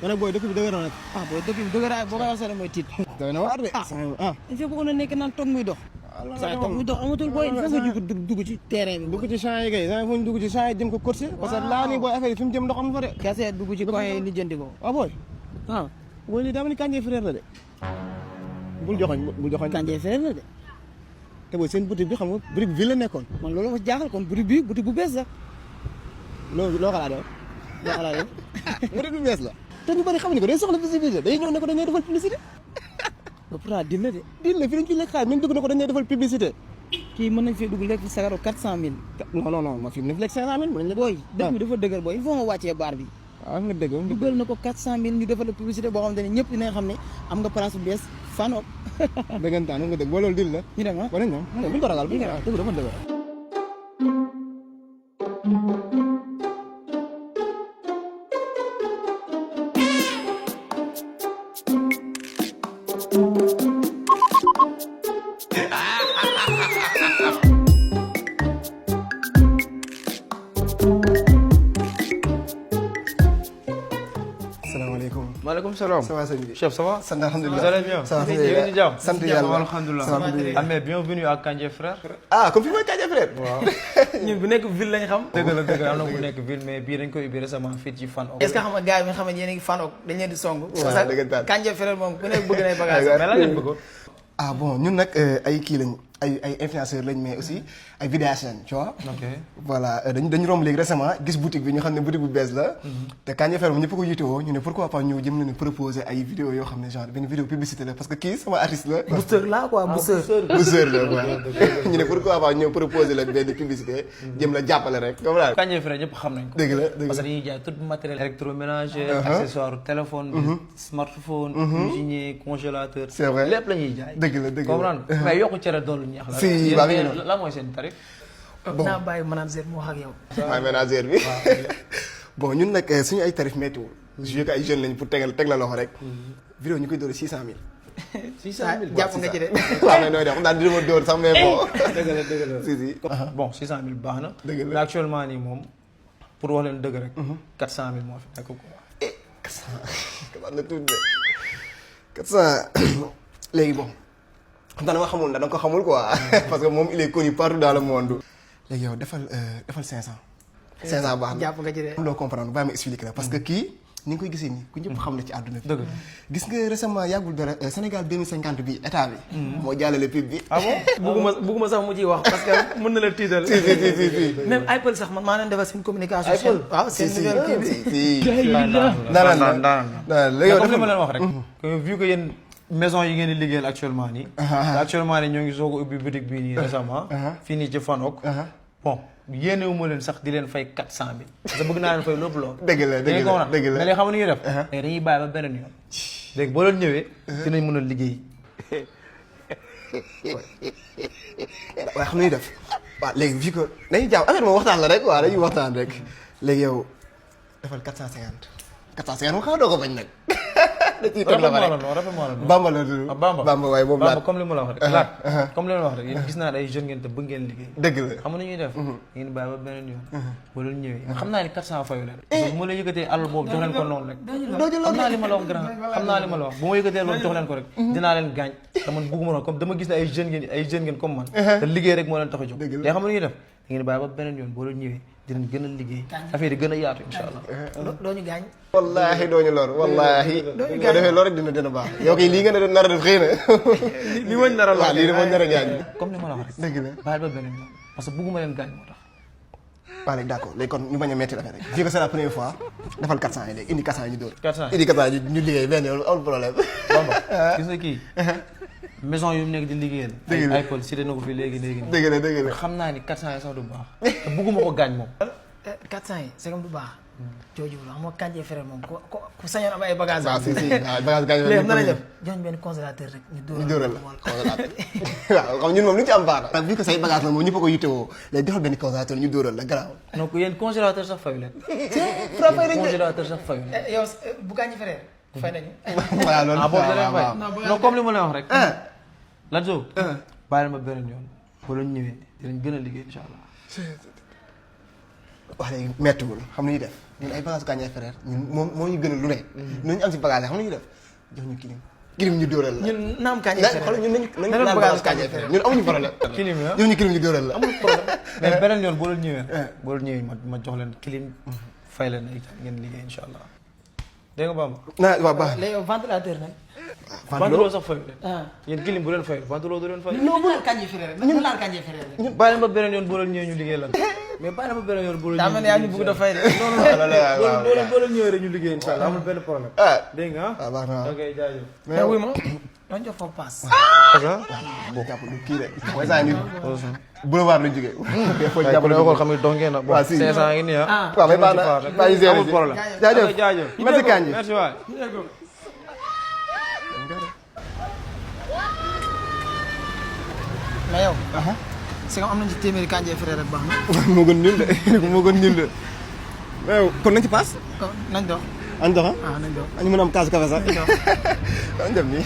ma ne booy dëkk bi dëgër na nag. ah booy dëkk bi dëgëraay boo koy wax sax mooy tiit. doy na waar de. il faut que nekk naan toog muy dox. saa toog muy dox amatul booy il faut nga dugg ci terrain bi. dugg ci champs yi kay saa ñu dugg ci champs yi jëm ko course parce que laa nii booy affaire yi fi mu jëm ndox am fa de. kese dugg ci coin yi lijjanti ko. waaw booy. waaw. booy lii daa mel ni Kandji frère la de. bul joxoñ. Kandji frère la de. te booy seen boutique bi xam nga boutique bi la nekkoon. man loolu ma jaaxal kon boutique bu bees la. loo xalaat yow. boutique bu bees la. te ñu bëri xamuñu ko dañuy soxla visibilité dañuy ñëw ne ko dañuy defal publicité. ba pourtant dil la de. dil la fi dañ ciy lekk xaalis même dugg na ko dañuy defal publicité. kii mën nañ fee dugg lekk fi sagaro 400000. non ma fi mu ne fi lekk 500000. mën nañ la booy dëkk bi dafa dëgër booy il faut nga wàccee baar bi. waaw nga dëgg dugal na ko 400000 ñu defal la publicité boo xamante ne ñëpp dinañ xam ne am nga place bu bees fanoo. dëggantaan nga dëgg boo loolu dil la. ñu dem ah wala ñu dem buñ ko ragal buñ ko ragal dëgg dafa dëgër. maaleykum salaam. ça va sëñ bi. chef ça va. sant alhamdulilah. vous allez bien. ça va yéen a jàmm. sant yàlla alhamdulilah. ah mais bienvenue à Kandji frère. ah comme fi mooy Kandji frère. waaw. ñun bu nekk ville lañ xam. dëgg la am na bu nekk ville mais bii dañ koy ubbi récemment fii ci fan. est-ce que xam nga gars yi nga xam ne yéen a ngi fan ok dañ leen di song. waaw dëggantaan Kandji frère moom ku nekk bëgg nay bagage. mais lan ngeen bëggoon. ah bon ñun nag ay kii lañ ay influenceurs lañ mais aussi ay vidéastes lañ tu vois. ok voilà dañu romb léegi récemment gis boutique bi ñu xam ne boutique bu bees la. te Kandji frère moom ñëpp ko yitewoo ñu ne pourquoi pas ñu jëm nañu proposer ay vidéos yoo xam ne genre benn vidéo publicité la parce que kii sama artiste la. booster la quoi booster. booster la quoi ñu ne pourquoi pas ñëw proposer la benn publicité jëm la jàppale rek comme ça. Kandji frère ñëpp xam nañ ko. dëgg la parce que dañuy jaay tout matériel électroménager. accessoire téléphone. smartphone. cuisinier congélateur. c'est vrai lépp la ñuy jaay. dëgg la comprendre mais yokku cere doolu ñeex la. si la mooy seen tarif. bon naa bàyyi manager mu wax ak yow. waaw manager bi. bon ñun nag suñu ay tarif méttiwul. je que ay jeunes lañ pour teg la loxo rek. vidéo ñu koy dóor 600000. 600000 jàpp nga ci de. waaw mais nooy def xam naa dina ma dóor sax mais bon. dëgg la. si. bon 600000 baax na. dëgg la mais actuellement nii moom pour wax leen dëgg rek. 400000 moo fi nekk quoi. 400 na tuuti de 400 léegi bon. xam naa dama xamul ndax da nga ko xamul quoi. parce que moom il est connu partout dans le monde. léegi yow defal 500. 500 baax na jàpp nga ci de. loo comprendre bàyyi ma expliquer la parce que kii ni nga koy gisee nii ku ñëpp xam na ci àdduna bi. dëgg gis nga récemment yàggul dara Sénégal 2050 bi état bi. moo jàllale pub bi. ah bon bugguma sax mu ciy wax parce que mën na la tiital. si. même Apple sax man maa leen defal seen communication. Apple waaw seen nouvelle kii bi. si. daan comme li ma leen wax rek. vu que yéen maison yi ngeen di liggéeyal actuellement nii. actuellement nii ñoo ngi soog a ubbi boutique bii nii récemment. fii nii ci Fanok. bon yéenewu ma leen sax di leen fay 400000. parce que bëgg naa leen fay lépp lool. dëgg la mais léegi xam nga nu ñuy def. dañuy bàyyi ba beneen yoon. léegi boo leen ñëwee. dinañ mën a liggéey. waaye xam nañu def waaw léegi vu que dañuy jàpp affaire moom waxtaan la rek waaw dañuy waxtaan rek léegi yow defal 450. 450 moom xaw doo ko bañ nag. da ciy toog la ba rek Bamba la tudd. Bamba waaye boobu laat comme li ma la wax rek. laat comme li ma la wax rek yéen gis naa ne ay jeunes ngeen te bëgg ngeen liggéey. dëgg la xam nga nu ñuy def. ngeen bàyyi ba beneen yoon. boo leen ñëwee xam naa ni 400 fayu leen. parce que bu ma la yëkkatee alal boobu jox leen ko noonu rek. xam naa li ma la wax grand xam naa li ma la wax bu ma yëkkatee loolu jox leen ko rek. dinaa leen gaañ te man bëgguma noonu comme dama gis ne ay jeunes ngeen comme man. te liggéey rek moo leen tax a jóg. léegi xam nga nu ñuy def da ngeen bàyyi ba beneen yoon boo leen ñëwee dinañ gën a liggéey affaire yi gën a yaatu incha allah. doo ñu gaañ. wallaahi doo ñu lor wallaahi. doo defee loolu rek dina baax. yow kay lii nga ne nar a def xëy na. li ma nar a waaw lii dafa nar a gaañ. comme ni ma la wax rek. dëgg la bàyyi ba beneen yoon parce que bëgguma leen gaañ moo tax. waaw léegi d'accord léegi kon ñu bañ a metti affaire rek. vu que c'est la première fois defal 400 yi léegi indi 400 yi ñu dóor. 400 yi indi 400 yi ñu liggéey benn yoon amul problème. Bamba gis nga kii. maison yu mu nekk di liggéeyal. dëgg la ay Apple cité na ko fi léegi. dëgg la xam naa ni 400 yi sax du baax. te bëgguma ko gaañ moom. 400 yi c'est comme du baax. jooju la xam nga Kandji frère moom ku sañoon am ay bagages. waaw si waaw bagage gaañ léegi nan la def jox benn congélateur rek ñu dóoral la congélateur waaw xam ñun moom lu ñu ci am baax na. vu que say bagage la moom ñëpp a ko yittewoo léegi defal benn congélateur ñu dóoral la garaaw. donc yéen congélateur sax fayu leen. congélateur sax fayu leen. yow bu Kandji frère fay nañu. waaw loolu boobu da leen fay non comme li ma leen wax rek. Ladzo. bàyyi ma beneen yoon boo leen ñëwee dinañ gën a liggéey incha allah. wax léegi mettiwul xam nañuy def ñun ay bagage Gandiaye frère ñun moom moo ñu gënal lu ne ñu am si bagage xam nañuy def jox ñu kilim ñu dóoral la ñun naam Gandiaye frère xool ñun nañu naan bagage Gandiaye frère ñun amuñu problème kilim ya jox ñu kilim ñu dóoral la amul problème mais beneen yoon boo leen ñëwee ma jox leen kilim fay leen ay ngeen liggéey incha allah dégg nga Bamba naa waaw baax léegi ventilateur nag ventilo sax fayu leen ah yéen kilim bu leen fayu ventilo du leen fay non bu laal Gandiaye frère rek ñu laal Gandiaye frère rek bàyyi leen ba beneen yoon boo leen ñëwee ñu liggéey lan mais bàyyi leen ba beneen yoon boo leen daa mel ni yaa ñu bëgg da fay de non non boo leen ñëwee rek ñu liggéey incha allah amul benn problème dégg nga waaw baax na waaw ok jaajëf mais wuy ma doon jox foofu paas boo jàpp lu kii de mooy saa ni boulevard lañ jógee jàpp ne xool xam ne doon ngeen na bon waaw si 500 ngi nii ah waaw mais baax na bàyyi gérer amul problème jaajëf jaajëf merci Kandji merci waay mais yow c'est que am nañ ci téeméeri Gandiaye frère rek baax na moo gën ñun de moo gën ñun de mais yow kon nañ ci paas nañ dox añ dox ah nañ dox añu mën a am kaas café sax añ dem nii